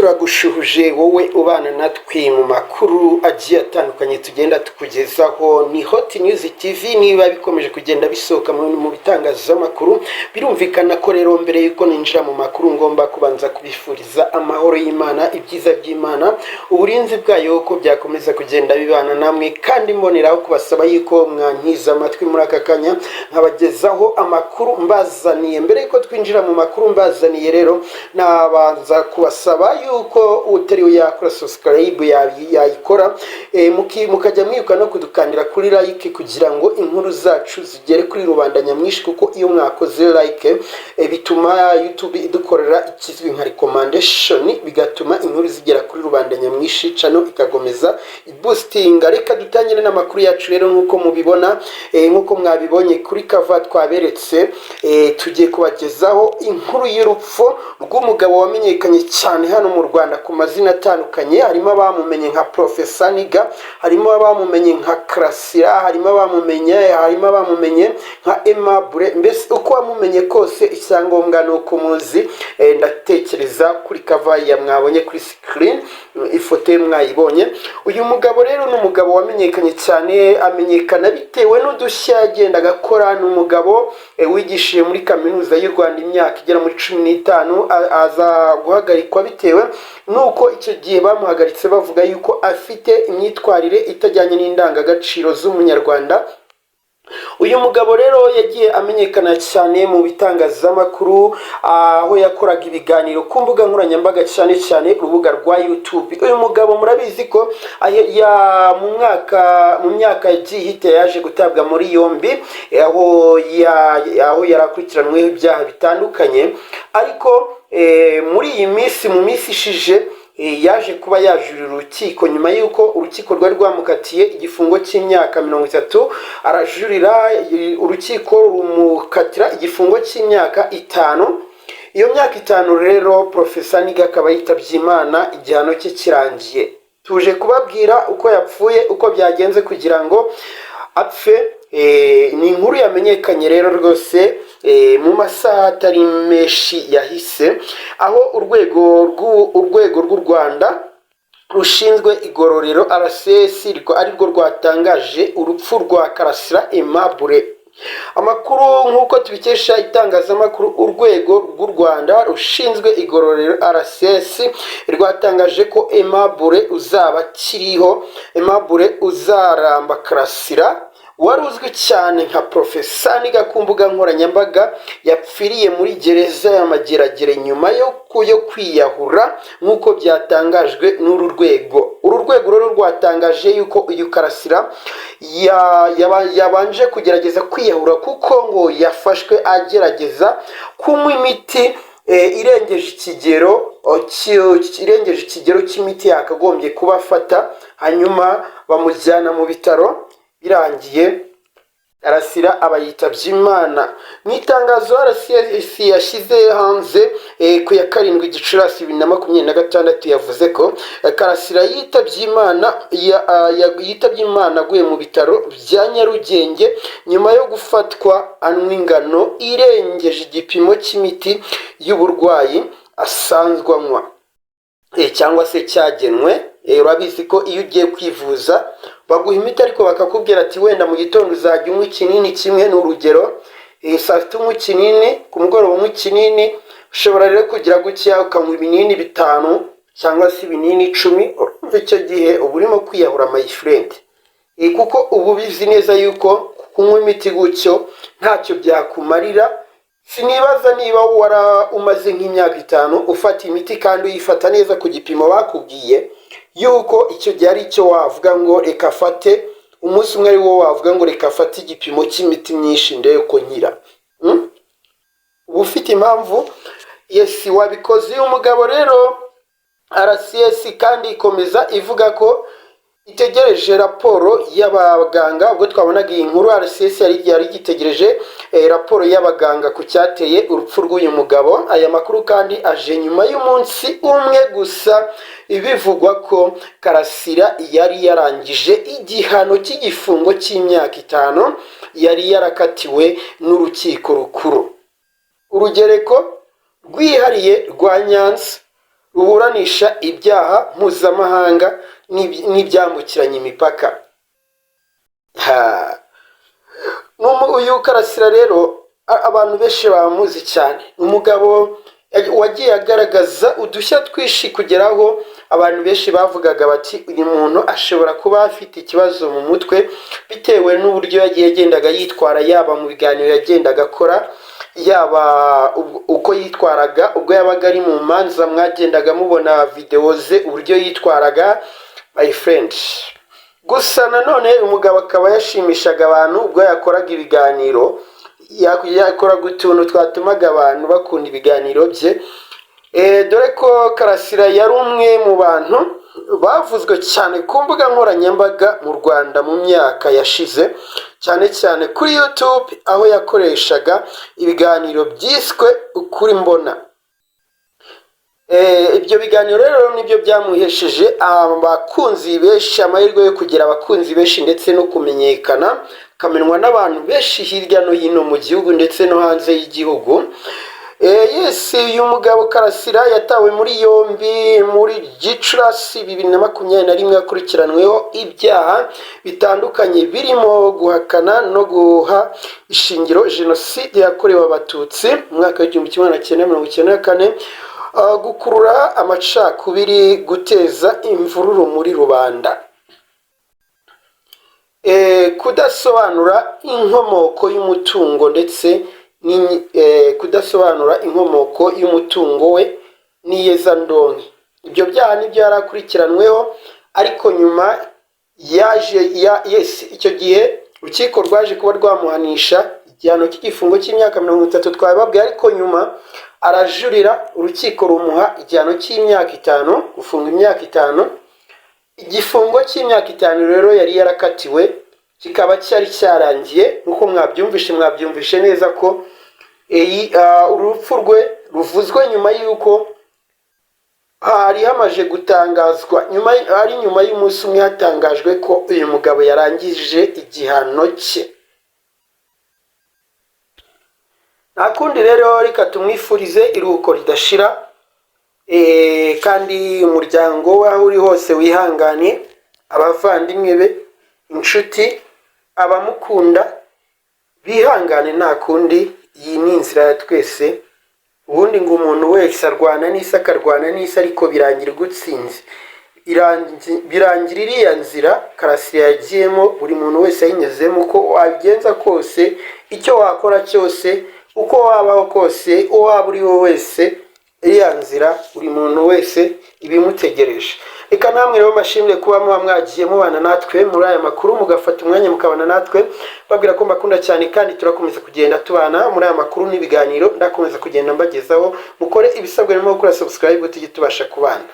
Turagushuhuje wowe ubana natwe mu makuru agiye atandukanye tugenda tukugezaho. Ni Hot News TV. Niba bikomeje kugenda bisohoka mu bitangazamakuru, birumvikana ko rero mbere y'uko ninjira mu makuru ngomba kubanza kubifuriza amahoro y'Imana, ibyiza by'Imana, uburinzi bwayo, ko byakomeza kugenda bibana namwe, kandi mboneraho kubasaba yuko mwankiza amatwi muri aka kanya nkabagezaho amakuru mbazaniye. Mbere y'uko twinjira mu makuru mbazaniye rero, nabanza kubasaba yuko utari yakora subscribe yayikora, mukajya mwibuka no kudukandira kuri like kugira ngo inkuru zacu zigere kuri rubanda nyamwinshi, kuko iyo mwakoze like bituma YouTube idukorera ikizwi nka recommendation, bigatuma inkuru zigera kuri rubanda nyamwinshi, channel ikakomeza boostinga. Reka dutangire n'amakuru yacu rero. Nk'uko mubibona, nk'uko mwabibonye kuri cover twaberetse, tugiye kubagezaho inkuru y'urupfu rw'umugabo wamenyekanye cyane hano mu Rwanda ku mazina atandukanye. Harimo abamumenye nka Professor Niga, harimo abamumenye nka Karasira, harimo abamumenye nka Aimable. Mbese uko wamumenye kose, icyangombwa ni uko muzi. Ndatekereza kuri cover ya mwabonye kuri screen, ifoto ye mwayibonye. Uyu mugabo rero ni umugabo wamenyekanye cyane, amenyekana bitewe n'udushya yagendaga akora. Ni umugabo wigishije muri Kaminuza y'u Rwanda imyaka igera muri 15, aza guhagarikwa bitewe nuko icyo gihe bamuhagaritse bavuga yuko afite imyitwarire itajyanye n'indangagaciro z'Umunyarwanda. Uyu mugabo rero yagiye amenyekana cyane mu bitangazamakuru, aho yakoraga ibiganiro ku mbuga nkoranyambaga, cyane cyane urubuga rwa YouTube. Uyu mugabo murabizi ko mu myaka yagiye ihita yaje gutabwa muri yombi, aho yari akurikiranweho ibyaha bitandukanye. Ariko muri iyi minsi, mu minsi ishije, yaje kuba yajurira urukiko nyuma y'uko urukiko rwari rwamukatiye igifungo cy'imyaka 30. Arajurira, urukiko rumukatira igifungo cy'imyaka 5. Iyo myaka 5 rero, Profesa Niga akaba yitabye Imana igihano cye kirangiye. Tuje kubabwira uko yapfuye, uko byagenze kugira ngo apfe. Ni inkuru yamenyekanye rero rwose mu masaha atari menshi yahise, aho urwego rw'u Rwanda rushinzwe igororero, RCS, arirwo rwatangaje urupfu rwa Karasira Aimable. Amakuru nk'uko tubikesha itangazamakuru, urwego rw'u Rwanda rushinzwe igororero, RCS, rwatangaje ko Aimable uzaba akiriho, Aimable Uzaramba Karasira, wari uzwi cyane nka Profesa Niga ku mbuga nkoranyambaga, yapfiriye muri gereza ya Mageragere nyuma yo kwiyahura, nk'uko byatangajwe n'uru rwego. Uru rwego rero rwatangaje yuko uyu Karasira yabanje kugerageza kwiyahura kuko ngo yafashwe agerageza kunywa imiti irengeje ikigero cy'imiti yakagombye kuba afata, hanyuma bamujyana mu bitaro, birangiye Karasira aba yitabye Imana. Mu itangazo RCS yashyize hanze ku ya 7 Gicurasi 2026, yavuze ko Karasira yitabye Imana aguye mu bitaro bya Nyarugenge nyuma yo gufatwa anywa ingano irengeje igipimo cy'imiti y'uburwayi asanzwe anywa, cyangwa se cyagenwe. Urabizi ko iyo ugiye kwivuza baguha imiti, ariko bakakubwira ati wenda mu gitondo uzajya unywa ikinini kimwe, ni urugero, saa sita unywa ikinini, ku mugoroba unywa ikinini. Ushobora rero kugira gutya ukanywa ibinini bitanu cyangwa se ibinini 10. Urumva icyo gihe uba urimo kwiyahura, my friend, kuko uba ubizi neza yuko kunywa imiti gutyo ntacyo byakumarira. Sinibaza niba wara umaze nk'imyaka 5 ufata imiti kandi uyifata neza ku gipimo bakubwiye, yuko icyo gihe ari cyo wavuga ngo reka afate umunsi umwe, ari wo wavuga ngo reka afate igipimo cy'imiti myinshi ndebe ko nkira. Uba ufite impamvu, yes, wabikoze. Uyu mugabo rero, RCS kandi ikomeza ivuga ko itegereje raporo y'abaganga. Ubwo twabonaga iyi nkuru, RCS yari igitegereje raporo y'abaganga ku cyateye urupfu rw'uyu mugabo. Aya makuru kandi aje nyuma y'umunsi umwe gusa bivugwa ko Karasira yari yarangije igihano cy'igifungo cy'imyaka 5 yari yarakatiwe n'urukiko rukuru, urugereko rwihariye rwa Nyanza. ruburanisha ibyaha mpuzamahanga n'ibyambukiranya imipaka. Ha. Uyu Karasira rero, abantu benshi bamuzi cyane. Ni umugabo wagiye agaragaza udushya twinshi, kugeraho abantu benshi bavugaga bati: "Uyu muntu ashobora kuba afite ikibazo mu mutwe," bitewe n'uburyo yagiye agendaga yitwara, yaba mu biganiro yagendaga akora, yaba uko yitwaraga ubwo yabaga ari mu manza. Mwagendaga mubona videwo ze, uburyo yitwaraga, my friend. Gusa nanone umugabo akaba yashimishaga abantu ubwo yakoraga ibiganiro, yakoraga utuntu twatumaga abantu bakunda ibiganiro bye. Dore ko Karasira yari umwe mu bantu bavuzwe cyane ku mbuga nkoranyambaga mu Rwanda mu myaka yashize, cyane cyane kuri YouTube, aho yakoreshaga ibiganiro byiswe Ukuri Mbona. Ibyo biganiro rero nibyo byamuhesheje abakunzi benshi, amahirwe yo kugira abakunzi benshi ndetse no kumenyekana, akamenywa n'abantu benshi hirya no hino mu gihugu ndetse no hanze y'igihugu. Yes, uyu mugabo Karasira yatawe muri yombi muri Gicurasi 2021, akurikiranweho ibyaha bitandukanye birimo guhakana no guha ishingiro Jenoside yakorewe Abatutsi mu mwaka w'1994, gukurura amacakubiri, guteza imvururu muri rubanda, kudasobanura inkomoko y'umutungo ndetse kudasobanura inkomoko y'umutungo we n'iyezandonke. Ibyo byaha nibyo yari akurikiranweho, ariko nyuma yaje ya, yes, icyo gihe urukiko rwaje kuba rwamuhanisha igihano cy'igifungo cy'imyaka 30 twababwiye, ariko nyuma arajurira, urukiko rumuha igihano cy'imyaka 5, gufunga imyaka 5. Igifungo cy'imyaka 5 rero yari yarakatiwe kikaba cyari cyarangiye, nk'uko mwabyumvishe neza ko iyi urupfu rwe ruvuzwe nyuma y'uko hari hamaze gutangazwa, nyuma ari nyuma y'umunsi umwe hatangajwe ko uyu mugabo yarangije igihano cye. Nta kundi rero, reka tumwifurize iruhuko ridashira, kandi umuryango we aho uri hose wihangane, abavandimwe be, inshuti, abamukunda bihangane. Nta kundi, iyi ni inzira ya twese. Ubundi ngo umuntu wese arwana n'isi, akarwana n'isi, ariko birangira igutsinze. Birangira iriya nzira Karasira yagiyemo, buri muntu wese ayinyuzemo. Uko wabigenza kose, icyo wakora cyose, uko wabaho kose, uwo waba uri we wese, iriya nzira buri muntu wese ibimutegereje. Reka namwe rero mbashimire kuba muba mwagiye mubana natwe muri aya makuru, mugafata umwanya mukabana natwe, babwira ko mbakunda cyane, kandi turakomeza kugenda tubana muri aya makuru n'ibiganiro ndakomeza kugenda mbagezaho. Mukore ibisabwa, birimo gukora subscribe, tujye tubasha kubana.